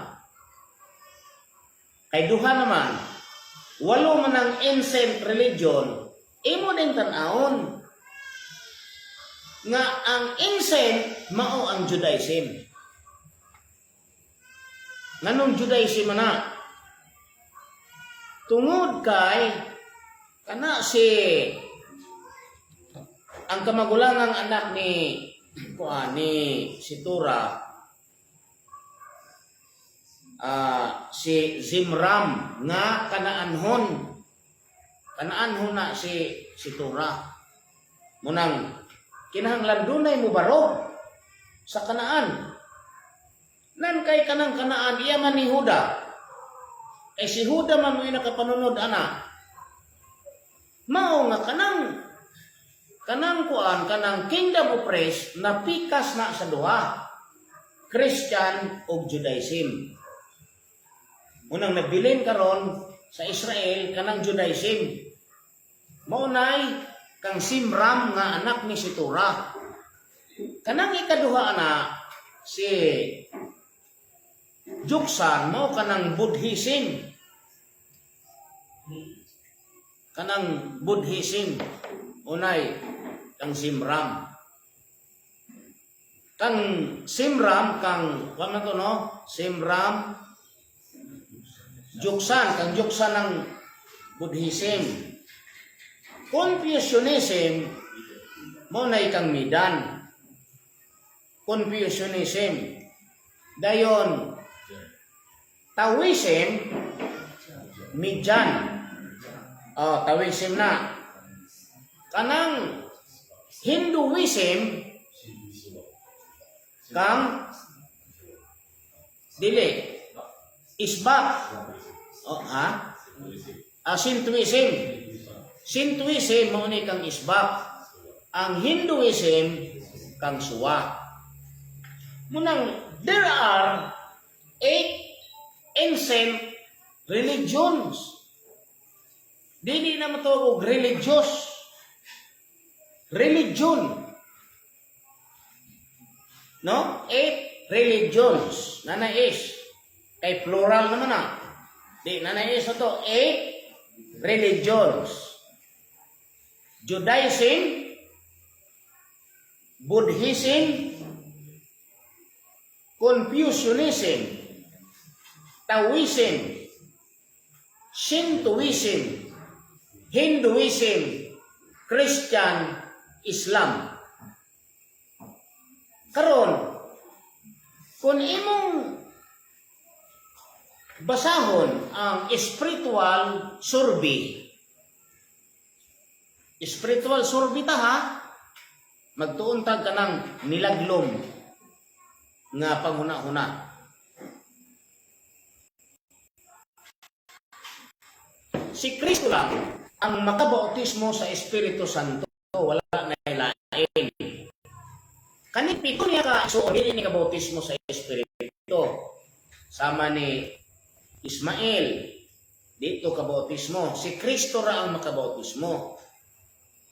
kay duha naman, walo man ang ancient religion, imo din tan-awon nga ang ancient mao ang Judaism. Nganong Judaism man na? Tungod kay kana si ang kamagulangang anak ni kuan ni Situra, si Zimram nga Kanaanhon. Kanaanhon na si Situra. Munang kinahanglan dunay mo barog sa Kanaan. Nan kay kanang Kanaan iya man ni Huda. Kay si Huda man mo'y nakapanunod ana. Mao nga kanang kuan, kanang kingdom of praise napikas na sa duha. Christian ug Judaism. Unang nabilin karon sa Israel kanang Judaism. Mao nay kang Simram nga anak ni Situra. Kanang ikaduha ana si Joksan mao kanang Buddhism. Kanang Buddhism unay kang Simram. Kang Simram, kang kuan man to, no? Simram, Joksan, kang Joksan ng Buddhism. Confucianism mao na kang Midan. Confucianism. Dayon Taoism, Midian. Oh, Taoism na. Kanang Hinduism kang dili Isbak. Oh, ha? Ah, Shintoism. Shintoism mao ni kang Isbak. Ang Hinduism kang Suwa. Munang there are eight ancient religions. Dili na matawag og religious. Religion. No? Eight religions. Nana is. Kay plural naman na. Di, nana is na to. Eight religions. Judaism, Buddhism, Confucianism, Taoism, Shintoism, Hinduism, Christian, Islam. Karon, kung imong basahon ang spiritual survey ta ha, magtuon tag kanang nilaglom nga panghuna-huna. Si Kristo lang ang makabautismo sa Espiritu Santo, wala na lain. Kani pito niya ka so dili ni kabautismo sa Espiritu. Sama ni Ismael, dito kabautismo. Si Kristo ra ang makabautismo.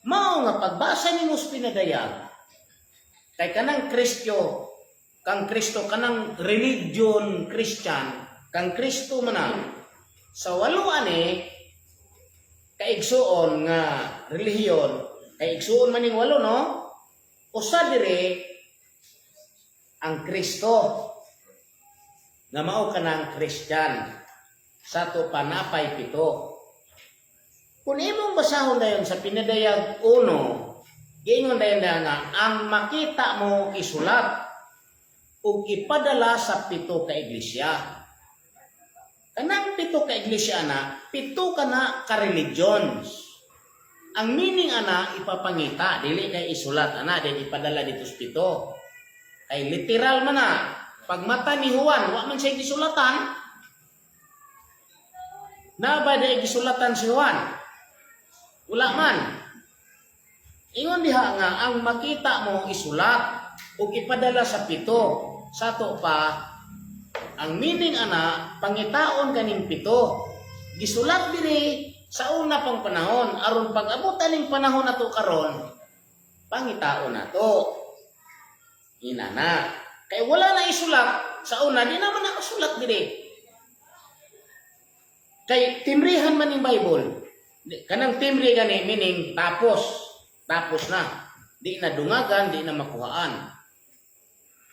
Mao nga pagbasa nimo sa pinadayag, kay kanang Kristo, kang Kristo, kanang religion Christian, kang Kristo man na, sa walo ani kaigsuon nga relihiyon, kay igsuon man ning walo, no? Usa dire ang Kristo nga mao kanang Christian sa to panapay pito. Kung imong basahon dayon sa Pinadayag 1, giingon dayon na nga ang makita mo isulat ug ipadala sa pito ka iglesia. Kanang pito ka iglesia na, pito ka na ka religions. Ang meaning ana ipapangita, dili kay isulat ana, dili ipadala dito sa pito. Kay literal man na, pag mata ni Juan, wa man siya gisulatan. Na ba di gisulatan si Juan? Wala man. Ingon diha nga ang makita mo isulat ug ipadala sa pito. Sa ato pa, ang meaning ana, pangitaon kaning pito. Gisulat diri sa una pang panahon aron pag abot aning panahon nato karon, pangitaon nato. Inana. Kay wala na isulat sa una, di naman nakasulat diri. Kay timrihan man ning Bible. Kanang timri gani meaning tapos. Tapos na. Di na dungagan, di na makuhaan.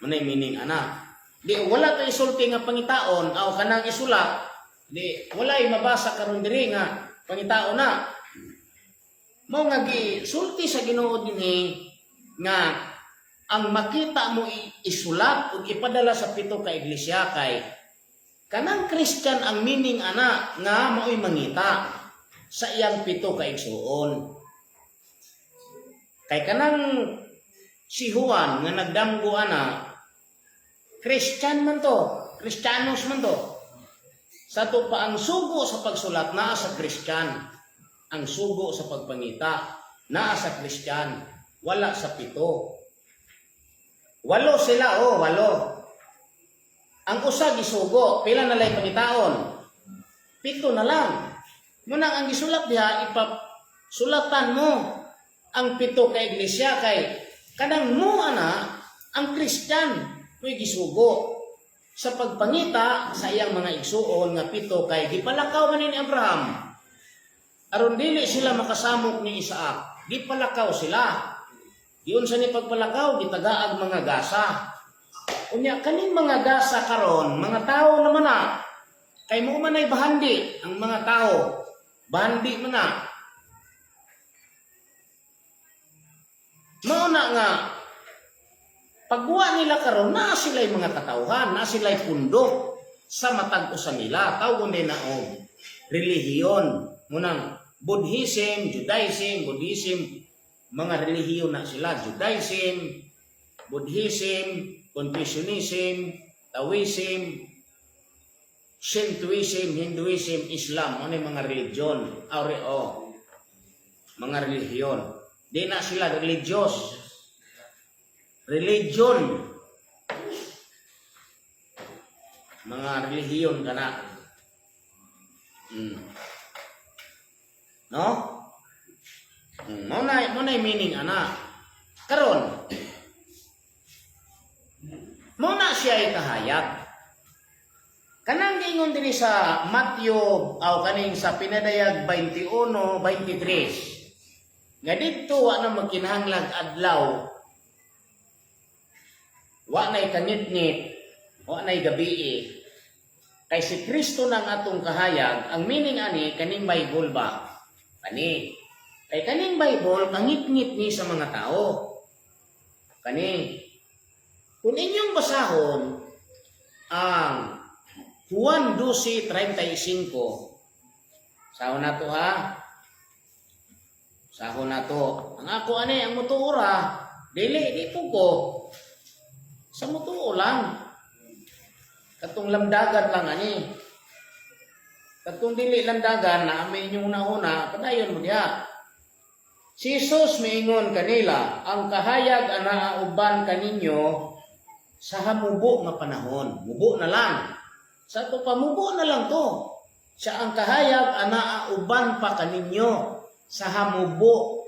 Manay meaning ana. Di wala to isulti nga pangitaon aw kanang isulat, di wala mabasa karon diri nga pangitaon na. Mao nga gisulti sa Ginoo dinhi nga ang makita mo isulat ug ipadala sa pito ka iglesia, kay kanang Christian ang meaning ana nga mao'y mangita sa iyang pito ka igsuon. Kay kanang si Juan nga nagdamgo ana, Christian man to, Kristiyanos man to. Sa to pa, ang sugo sa pagsulat naa sa Christian. Ang sugo sa pagpangita naa sa Christian, wala sa pito. Walo sila, oh, walo. Ang usa gisugo, pila na lay pangitaon? Pito na lang. Munang ang gisulat diha, ipasulatan mo ang pito ka iglesia, kay kanang mo ana ang Christian mo'y gisugo sa pagpangita sa iyang mga igsuon nga pito, kay gipalakaw man ni Abraham aron dili sila makasamok ni Isaac. Gipalakaw sila. Diyon sa ni pagpalakaw, gitagaag mga gasa. Unya kaning mga gasa karon, mga tao naman na, kay mo man ay bahandi ang mga tao, bahandi man na. Mao na nga pagbuwa nila karon, naa sila'y mga katawhan, naa sila'y pundo sa matag usa nila. Tawgon din na og relihiyon. Munang Buddhism, Judaism, Buddhism, mga relihiyon na sila. Judaism, Buddhism, Confucianism, Taoism, Shintoism, Hinduism, Islam, ano yung mga religion? Aure, oh, mga relihiyon. Di na sila religious. Religion. Mga relihiyon kana. No? Mao na meaning ana. Karon, mao na siya ay kahayag. Kanang giingon dinhi sa Matthew aw kaning sa Pinadayag 21:23 nga didto wa na magkinahanglag adlaw, wa na'y kangitngit, wa na'y gabii, kay si Kristo nang atong kahayag. Ang meaning ani, kaning Bible ba, kani kay kaning Bible kangitngit ni sa mga tao. Kani kung inyong basahon ang Juan 12:35. Sahon na to ha. Sahon na to. Ang ako ani ang mutuo ra. Dili di po ko. Sa mutuo lang. Katong lamdagan lang ani. Katong dili lamdagan na may inyong una-una, padayon mo diha. Si Jesus miingon kanila, "Ang kahayag anaa uban kaninyo sa hamubo nga panahon." Mubo na lang. Sa to pamubo na lang to. Siya ang kahayag anaa uban pa kaninyo sa hamubo.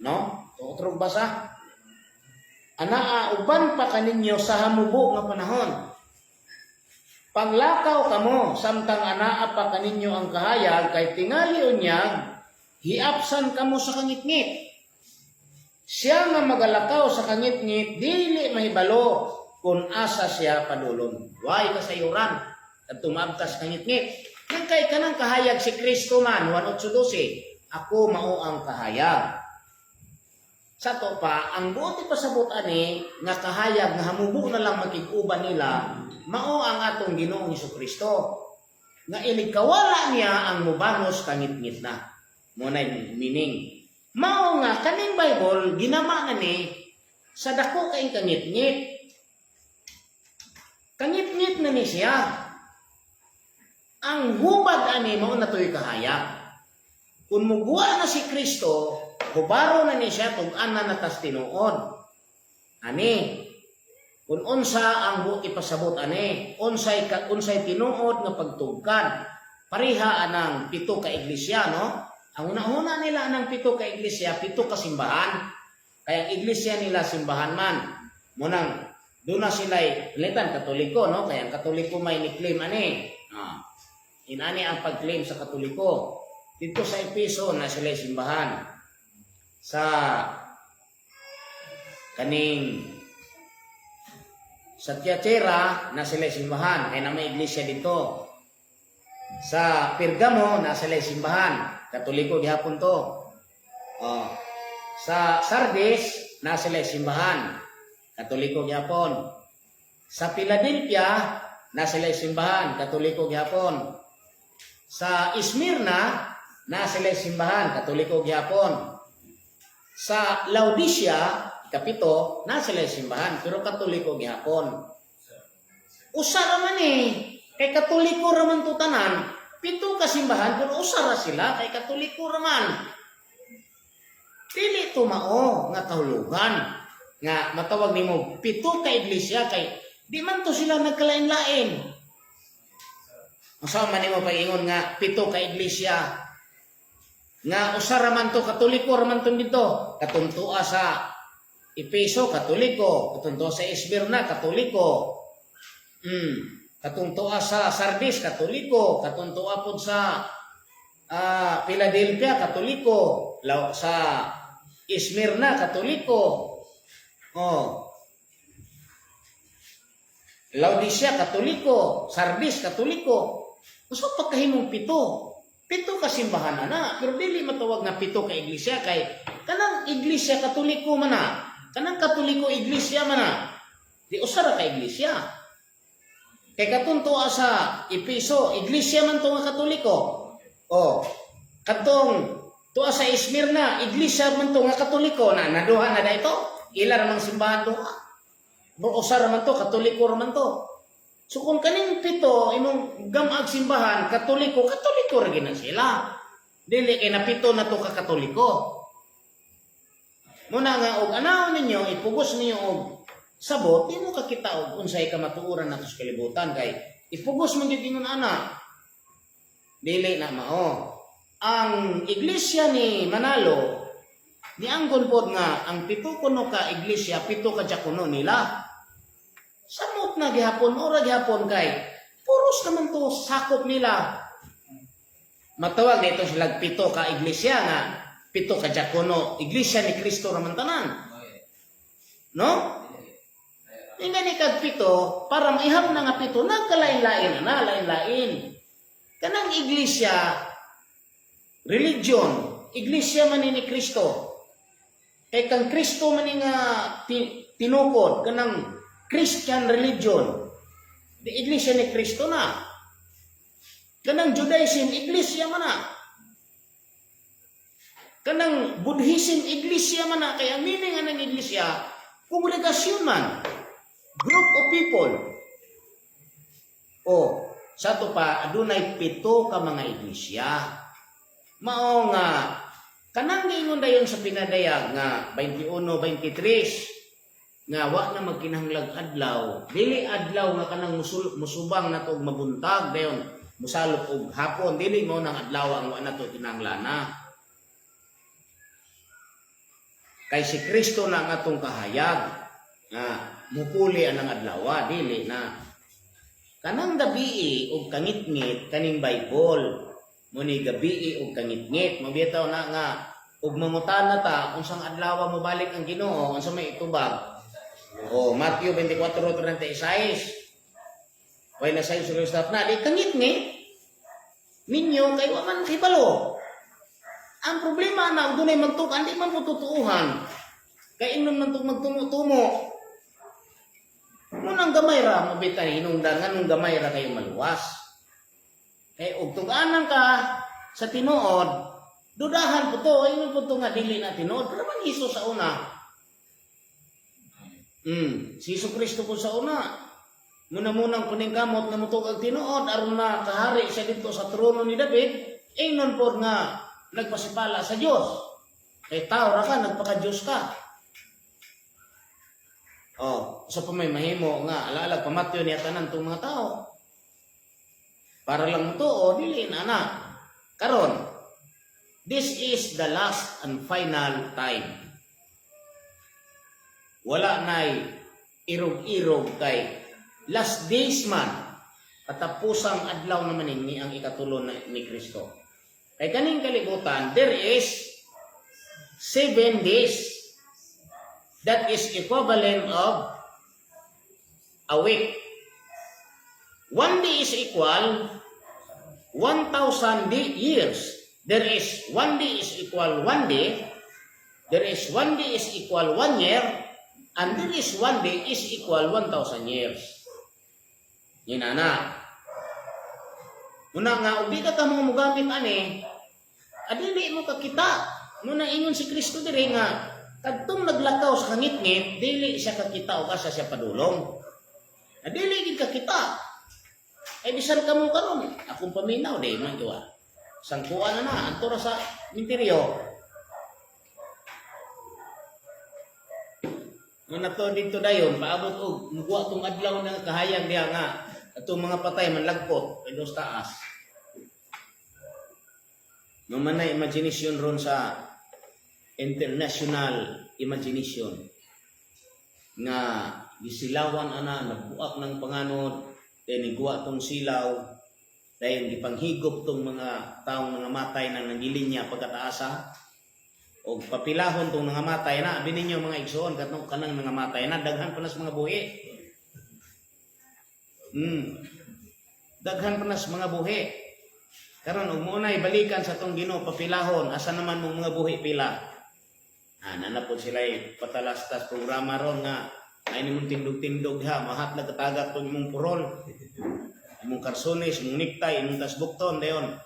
No? Tutrog basa. Anaa uban pa kaninyo sa hamubo nga panahon. "Panglakaw kamo samtang anaa pa kaninyo ang kahayag, kay tingali unyag hiapsan kamo sa kangitngit. Siya nga magalakaw sa kangitngit dili mahibalo kung asa siya padulong." Way kasayuran at tumabtas kangitngit. Nang kay kanang kahayag si Kristo man, 1:8:12, "Ako mao ang kahayag." Sa to pa, ang buot ipasabot ani nga kahayag nga hamubo na lang makig-uban nila, mao ang atong Ginoong Kristo. Nga inig kawala niya ang mubanos, kangitngit na. Mo na meaning. Mao nga kaning Bible ginama na ni sa dako kay kangitngit. Kangitngit na ni siya. Ang hubad ani mao na to'y kahayag. Kung muguwa na si Kristo, hubaro na ni siya, tug-an na tas tinuod. Ani, kung unsa ang buot ipasabot ani, unsay tinuod nga pagtugkad. Pareha anang pito ka iglesia, no? Ang una-una nila anang pito ka iglesia, pito ka simbahan. Kaya ang iglesia nila simbahan man. Munang doon na sila litan Katoliko, no? Kaya ang Katoliko may ni-claim ani. Ah. Inani ang pag-claim sa Katoliko. Dito sa Epeso na sila simbahan. Sa kaning sa Tiatira na sila simbahan kay na may iglesia dito. Sa Pergamo na sila simbahan, Katoliko gihapon to. Oh. Sa Sardis na sila simbahan, Katoliko gihapon. Sa Philadelphia na sila simbahan, Katoliko gihapon. Sa Smyrna na sila simbahan, Katoliko gihapon. Sa Laodicea, ikapito, na sila simbahan, pero Katoliko gihapon. Usa ra man eh. Kay Katoliko ra man to tanan, pito ka simbahan, pero usa ra sila kay Katoliko ra man. Dili to mao nga kahulugan nga matawag nimo pito ka iglesia kay di man to sila nagkalain-lain. Unsa man nimo pag-ingon nga pito ka iglesia nga usa ra man to, Katoliko ra man to dito, katong tua sa Epeso Katoliko, katong tua sa Esmirna Katoliko. Katong tua sa Sardis Katoliko, katong tua pod sa Philadelphia Katoliko, sa Smyrna Katoliko. Oh. Laodicea Katoliko, Sardis Katoliko. So pagkahimong pito, pito ka simbahan na na, pero dili matawag nga pito ka iglesia kay kanang iglesia Katoliko man na, kanang Katoliko iglesia man na. Di usa ra ka iglesia. Kay katong tua sa Epeso, iglesia man to nga Katoliko. Oh, katong tua sa Esmirna, iglesia man to nga Katoliko na naduha na ito. Ila ra mang simbahan duha. Pero usa ra man to, Katoliko ra man to. So kung kaning pito imong gamag simbahan Katoliko, Katoliko ra gina sila. Dili kay napito na to ka Katoliko. Muna nga og anaon ninyo, ipugos ninyo og sabot, di mo kakita og unsay kamatuoran nato sa kalibutan kay ipugos man gyud ingon ana. Dili na mao. Ang iglesia ni Manalo nianggon pod nga ang pito kuno ka iglesia, pito ka diakono nila. Samot na gihapon, ora gihapon kay puros naman to sakop nila. Matawag dito sila pito ka iglesia nga pito ka diakono, iglesia ni Kristo raman tanan. No? Nga ni kag pito, para maihap na nga pito, nagkalain-lain na, lain-lain. Kanang iglesia, religion, iglesia man ni Kristo. Kay kang Kristo man ni nga tinukod, kanang Christian religion. Di iglesia ni Kristo na. Kanang Judaism, iglesia man na. Kanang Buddhism, iglesia man na. Kaya ang meaning nga ng iglesia, kongregasyon man. Group of people. O, sa to pa, adunay pito ka mga iglesia. Mao nga, kanang giingon dayon sa pinadayag nga 21-23, nga wa na magkinahanglag adlaw, dili adlaw nga kanang musubang na to og mabuntag dayon musalop og hapon, dili mo nang adlaw ang wa na to kinahanglan. Kay si Kristo na ang atong kahayag nga mupuli anang adlaw, dili na kanang gabii og kangitngit. Kaning Bible mo ni gabii og kangitngit, mabitaw na nga og mangutana ta unsang adlaw mo balik ang Ginoo, unsa may itubag? O Matthew 24:36. Way na sa staff na di kangitngit ninyo kay wa man hibalo. Ang problema na og dunay magtukan, di man po tutuuhan kay ingnon man tug magtumo-tumo. Munang gamay ra mabitay hinungdan nganong gamay ra kayo maluwas. Kay og tug-anan ka sa tinuod, dudahan po to, ingon po to nga dili na tinuod. Pero man Hesus sa una. Si Hesus Kristo po sa una. Muna-munang kuning kamot nga mutug ang tinuod aron na kahari siya dito sa trono ni David, ingnon po nga nagpasipala sa Dios. Kay tao ra ka, nagpaka-Dios ka. Oh, sa pa may mahimo nga alaala pamatyo niya tanan tong mga tao. Para lang mutuo, dili na na. Karon, this is the last and final time. Wala nay irog-irog kay last days man, katapusang adlaw naman ni ang ikatulo na ni Kristo. Kay kaning kalibutan, there is 7 days. That is equivalent of a week. One day is equal 1,000 years. There is one day is equal one day. There is one day is equal one year. And there is one day is equal 1,000 years. Yun na. Muna nga, ug di ka kamo mogamit ani, adili mo kakita. Muna ingon si Kristo diri nga, kadtong naglakaw sa kangitngit, dili siya kakita og asa siya padulong. Adili gid kakita. Ay bisan kamo karon, akong paminaw di man gawa. Sangkuan na na, adto ra sa minteryo. Muna to dito dayon, paabot og muguwa tong adlaw na kahayag diha nga atong mga patay manlagpot kay dos taas. No man na imagination ron sa international imagination nga gisilawan ana, nagbuak ng panganod, then iguwa tong silaw, dayon gipanghigop tong mga taong mga matay na nangilinya pagkataasa og papilahon tong mga matay na. Abi ninyo, mga igsoon, katong kanang mga matay na, daghan pa nas mga buhi. Daghan pa nas mga buhi. Karon og mo nay balikan sa tong Ginoo, papilahon, asa naman mong mga buhi pila? Ah, nana po sila patalastas programa ron nga ay nimong tindog-tindog ha, mahat na katagak tong imong purol, imong karsones, imong necktie, imong tasbukton dayon.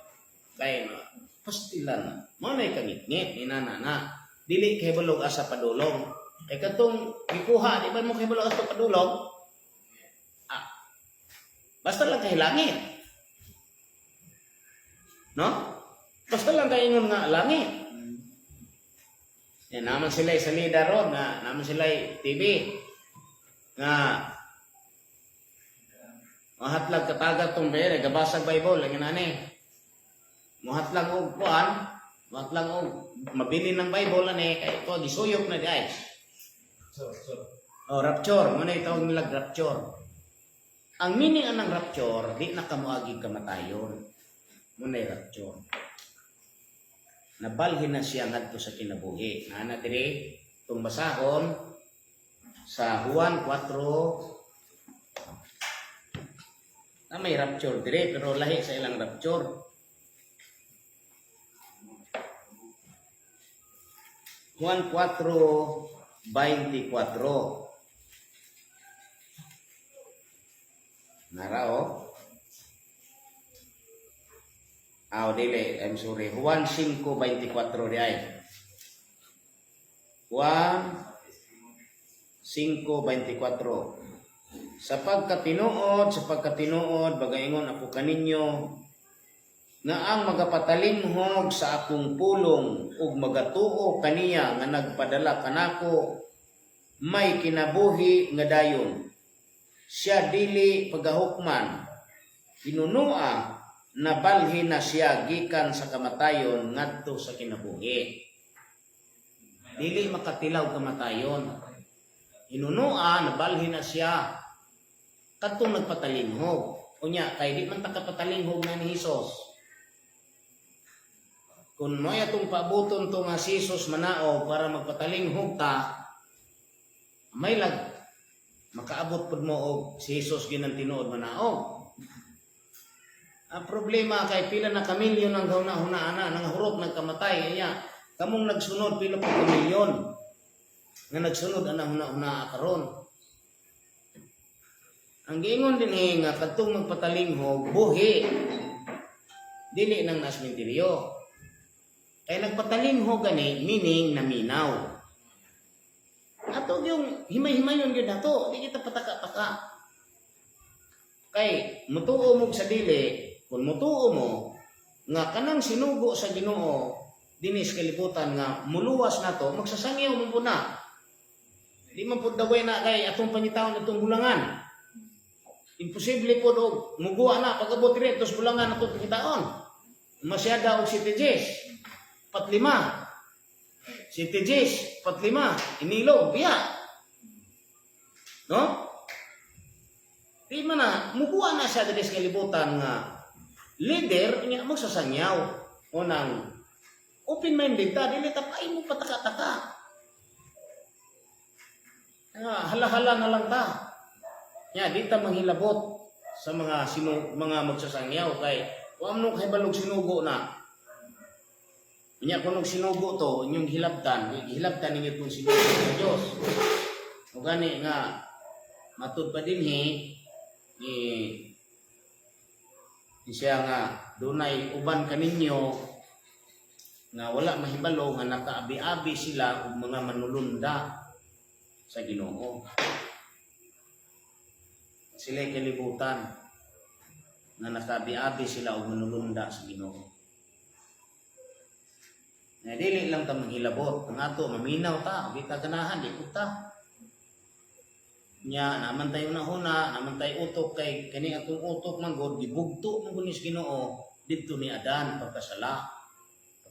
Kay no, pastilan. Mo nay kangitngit ni nana na. Dili kay balog asa padulong. Kay kadtong gikuha, di ba mo kay balog asa padulong? Ah, basta lang kay langit. No? Basta lang kay ingon nga langit. Yan naman sila sa salida ron na naman sila TV nga mahatlag katagat tong bere gabasag Bible ang inani. Muhatlag og kuan, muhatlag og mabili ng Bible ani kay to gisuyop na di ay. So, Oh, rapture, mo na itawag nila rapture. Ang meaning anang rapture, di na kamuagi kamatayon. Mo na rapture. Nabalhin na siya ngadto sa kinabuhi. Nana diri itong basahon sa Juan 4 na may rapture dire, pero lahi sa ilang rapture. Juan 4:24. Nara oh. Ah, dili, I'm sorry. Juan 5:24 di ay. Juan 5:24. Sapagkat tinuod, bagaingon ako kaninyo, nga ang magapatalinghog sa akong pulong ug magatuo kaniya nga nagpadala kanako may kinabuhi nga dayon. Siya dili pagahukman. Hinunua nabalhin na siya gikan sa kamatayon ngadto sa kinabuhi. Dili makatilaw kamatayon. Hinunua nabalhin na siya kadtong nagpatalinghog. Unya kay di man ta kapatalinghog na ni Hesus. Kung mo atong paabuton to nga si Jesus manaog para magpatalinghog ta, may lag makaabot pud mo og si Jesus ginang tinuod manaog. Ang problema kay pila na kamilyon ang gahuna-hunaan na nang hurot nagkamatay iya kamong nagsunod, pila pa kamilyon nga nagsunod anang huna-huna karon. Ang giingon dinhi nga kadtong magpatalinghog buhi, dili nang nasminteryo. Kay nagpatalinghog gani meaning naminaw. Ato yung himay-himayon gyud nato, di kita pataka-taka. Kay mutuo mo sa dili, kung mutuo mo nga kanang sinugo sa Ginoo dinhi sa kalibutan nga muluwas nato, magsasangyaw man po na. Di man pud daway na kay atong pangitaon atong bulangan. Imposible po og muguwa na pag-abot diri tos bulangan atong pangitaon. Masyada og City G's. Patlima. City G's, patlima, inilo, biya. No? Di man na, muguwa na siya diri sa kalibutan nga leader niya magsasangyaw o nang open-minded ta, dili ta pa mo pataka-taka. Ah, hala-hala na lang ta. Nya di ta manghilabot sa mga sinu, mga magsasangyaw kay wa man kahibalo og sinugo na. Nya kung og sinugo to inyong hilabtan, hilabtan ninyo kung sinugo sa Dios. O gani nga matud pa dinhi ni ni siya nga dunay uban kaninyo nga wala mahibalo nga nakaabi-abi sila og mga manulunda sa Ginoo. Sila kalibutan nga nakaabi-abi sila og manulunda sa Ginoo. Na dili lang ta manghilabot, ang ato maminaw ta, di ta ganahan, di pud ta. Nya naman tayo nahuna, naman tayo utok kay kani atong utok man gud gibugto man gud ni sa Ginoo didto ni Adan pagkasala.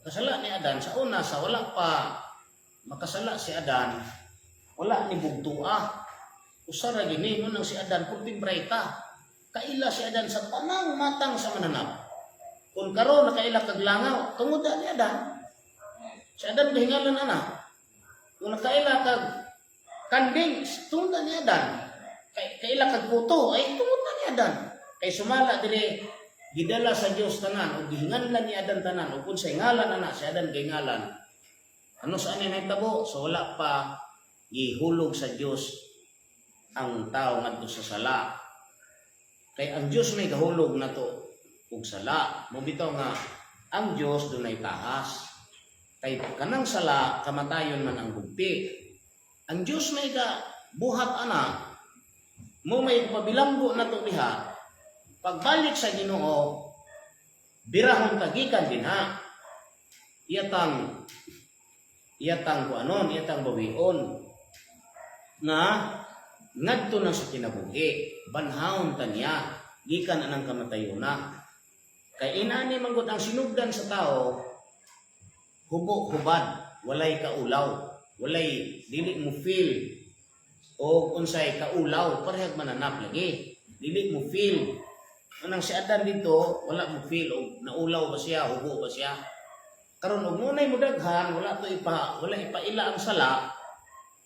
Pagkasala ni Adan sa una, sa wala pa makasala si Adan, wala ni bugtua. Usa ra gini mo nang si Adan pulting brayta. Kaila si Adan sa tanang matang sa mananap. Kung karon nakaila kag langaw, tungod ni Adan. Si Adan gahingalan ana. Kung nakaila kag kanding, tungod ni Adan. Kay kaila kag kuto, ay tungod na ni Adan. Kay sumala dire gidala sa Dios tanan ug gihinganlan ni Adan tanan ug kung sa ngalan ana si Adan gihingalan. Ano sa ani nahitabo? So wala pa gihulog sa Dios ang tao ngadto sa sala. Kay ang Dios may gahulog nato og sala. Mo bitaw nga ang Dios dunay tahas. Kay kanang sala kamatayon man ang bugti. Ang Dios may ga buhat ana mo may pabilanggo nato diha. Pagbalik sa Ginoo, birahon tagikan dinha. Iyatang kuanon, iyatang bawion nga ngadto na sa kinabuhi, banhawon ta niya gikan anang kamatayona. Kay inani man gud ang sinugdan sa tao, hubo hubad, walay kaulaw, walay dili mo feel o unsay kaulaw, parehag mananap lagi. Dili mo feel. Anang si Adan dito, wala mo feel og naulaw ba siya, hubo ba siya. Karon og nunay mo daghan, wala ipaila ang sala.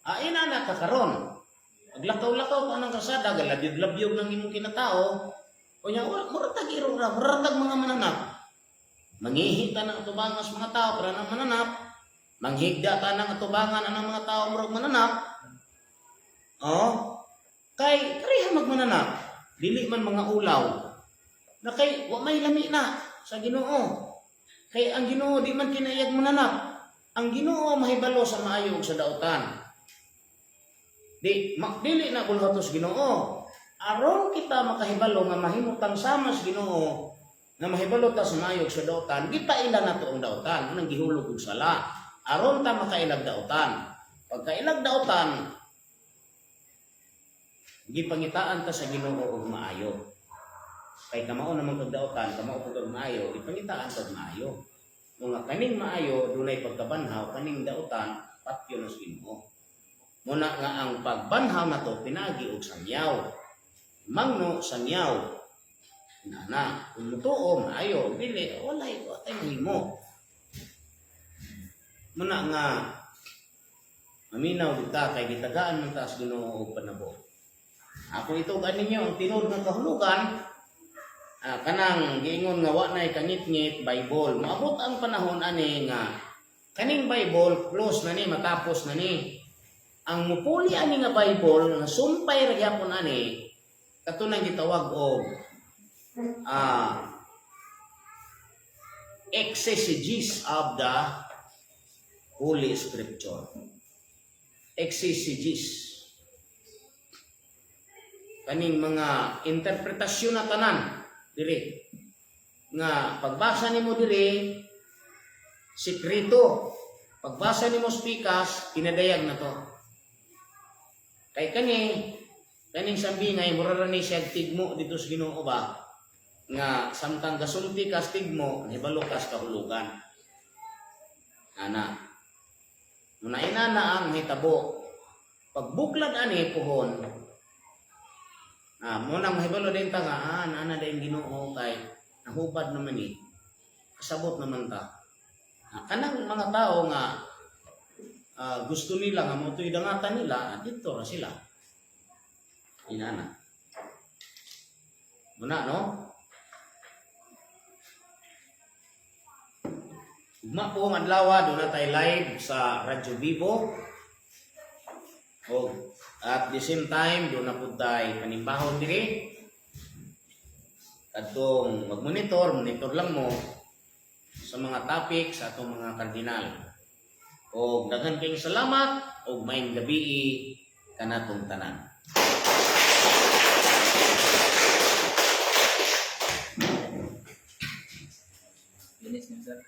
Ah, ina na ka karon. Maglakaw-lakaw ka ng kasada, galabyog-labyog ng imong kinatao. O nya, wala, murag tag iro ra, murag tag mga mananap. Mangihi ta ng atubangan sa mga tao para ng mananap. Manghigda ta ng atubangan ang mga tao murag mananap. Oh, kay kareha magmananap. Dili man mga ulaw. Na kay wa may lami na sa Ginoo. Kay ang Ginoo di man kinayag mananap. Ang Ginoo mahibalo sa maayo ug sa dautan. Di ma, dili na bulhatos Ginoo. Aron kita makahibalo nga mahimutang sama sa Ginoo nga mahibalo ta sa maayo ug sa dautan, gipaila nato ang dautan, unang gihulog og sala. Aron ta makailag dautan. Pagkailag dautan, gipangitaan ta sa Ginoo og maayo. Kay kamao naman kag dautan, kamao pud og maayo, gipangitaan kag maayo. Mga kaning maayo dunay pagkabanhaw, kaning dautan patyo na sa Ginoo. Muna nga ang pagbanhaw nato pinagi og sangyaw. Mangno sangyaw. Na, kung mutuo maayo, dili walay watay mahimo. Muna nga maminaw kita kay gitagaan man ta sa Ginoo og panabo. Ako ito ninyo ang tinuod nga kahulugan, kanang giingon nga wa nay kangit-ngit Bible. Moabot ang panahon ani nga kaning Bible close na ni, matapos na ni. Ang mupuli ani nga Bible nga sumpay ra gyapon ani kato nang gitawag og exegesis of the Holy Scripture. Exegesis. Kaning mga interpretasyon na tanan diri nga pagbasa nimo diri Sikreto. Pagbasa nimo sa pikas, pinadayag na to. Kay kaning sambingay, mura ra ni siya tigmo dito sa Ginoo ba? Nga samtang gasulti ka sa tigmo, nahibalo ka sa kahulugan. Ana. Muna inana ang hitabo. Pagbuklad ani puhon, mo nang mahibalo din ta nga naana din Ginoo kay nahubad naman ni. Kasabot naman ta. Kanang mga tao nga gusto nila nga motoy dangatan nila, dito ra sila. Inana. Muna, no? Ugma po ang adlaw, doon na tayo live sa Radyo Vivo. O, at the same time, doon na po tayo panimbahon diri. Kadtong mag-monitor, monitor lang mo sa mga topic sa atong mga kardinal. O daghan kayong salamat o maayong gabii kanatong tanan. Finish na, sir.